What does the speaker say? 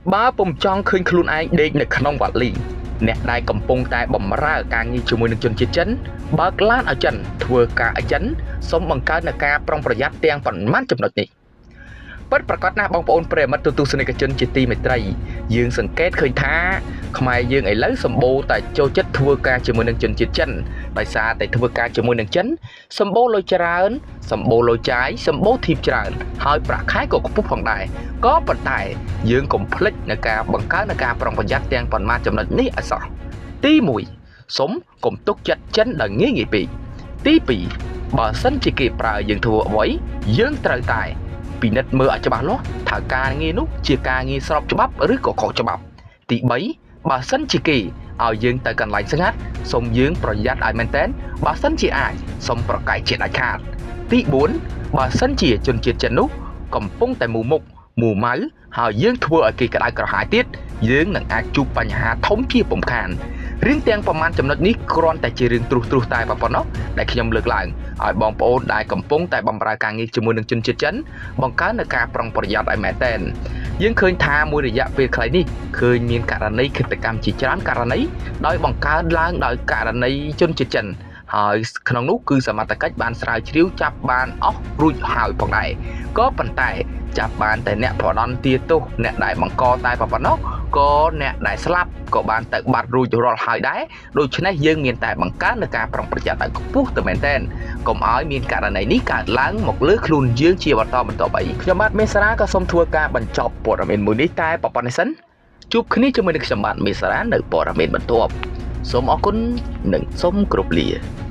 បើពុំចង់ឃើញខ្លួនឯងដេកនៅក្នុងវ៉ាលីអ្នកដែលកំពុងតែបម្រើការងារជាមួយនឹងជនជាតិចិនបើកឡានឲ្យចិនធ្វើការឲ្យចិនសូមបង្កើននូវការប្រុងប្រយ័ត្នទាំងប៉ុន្មានចំណុចនេះពិតប្រាកដណាស់បងប្អូនប្រិយមិត្តទស្សនិកជនជាទីមេត្រីយើងសង្កេតឃើញថាខ្មែរយើងឥឡូវសម្បូរតែចូលចិត្តធ្វើការជាមួយនឹងជនជាតិចិនដោយសារតែធ្វើការជាមួយនឹងចិនសម្បូរលុយច្រើនសម្បូរលុយចាយសម្បូរធីបច្រើនហើយប្រាក់ខែក៏ខ្ពស់ផងដែរក៏ប៉ុន្តែយើងកុំភ្លេចនៅការបង្កើននៅការប្រុងប្រយ័ត្នទាំងប៉ុន្មានចំណុចនេះឲ្យសោះទី1សូមកុំទុកចិត្តចិនដោយងាយងាយពេកទី2បើសិនជាគេប្រើយើងធ្វើអ្វីយើងត្រូវតែ ពិនិត្យមើលឲ្យច្បាស់លាស់ថាការងារនោះជាការងារស្របច្បាប់ឬក៏ខុសច្បាប់ទី3បើសិនជាគេឲ្យយើងទៅកន្លែងស្ងាត់សូមយើងប្រយ័ត្នឲ្យមែនទែនបើសិនជាអាចសូមប្រកែកជាដាច់ខាតទី4បើសិនជាជនជាតិចិននោះកំពុងតែមូមុខមូម៉ៅហើយយើងធ្វើឲ្យគេក្តៅក្រហាយទៀតយើងនឹងអាចជួបបញ្ហាធំជាពុំខានរឿងទាំងប្រមាណចំណុចនេះគ្រាន់តែជារឿងត្រួសត្រាសតែប៉ុណ្ណោះដែលខ្ញុំលើកឡើងឲ្យបងប្អូនដែលកំពុងតែបម្រើការងារជាមួយនឹងជនជាតិចិន បង្កើននូវការប្រុងប្រយ័ត្នឲ្យមែនទែនយើងឃើញថាមួយរយៈពេលខ្លីនេះឃើញមានករណីឃាតកម្មជាច្រើនករណីដោយបង្កើនឡើងដោយករណីជនជាតិចិនហើយក្នុងនោះគឺសមត្ថកិច្ចបានស្រាវជ្រាវចាប់បានអស់រួចហើយផងដែរក៏ប៉ុន្តែចាប់បានតែអ្នកផ្ដន្ទាទោសអ្នកដែលបង្កតែប៉ុណ្ណោះក៏អ្នកដែលស្លាប់ក៏បានទៅបាត់រួចរាល់ហើយដែរដូច្នេះយើងមានតែបង្កើននូវការប្រុងប្រយ័ត្នឲ្យខ្ពស់ទៅមែនទែនកុំឲ្យមានករណីនេះកើតឡើងមកលើខ្លួនយើងជាបន្តបន្ទាប់អីខ្ញុំបាទមេសារាក៏សូមធ្វើការបញ្ចប់ព័ត៌មានមួយនេះតែប៉ុណ្ណេះសិនជួបគ្នាជាមួយនឹងខ្ញុំបាទមេសារានៅព័ត៌មានបន្ទាប់សូមអរគុណនិងសូមគោរពលា។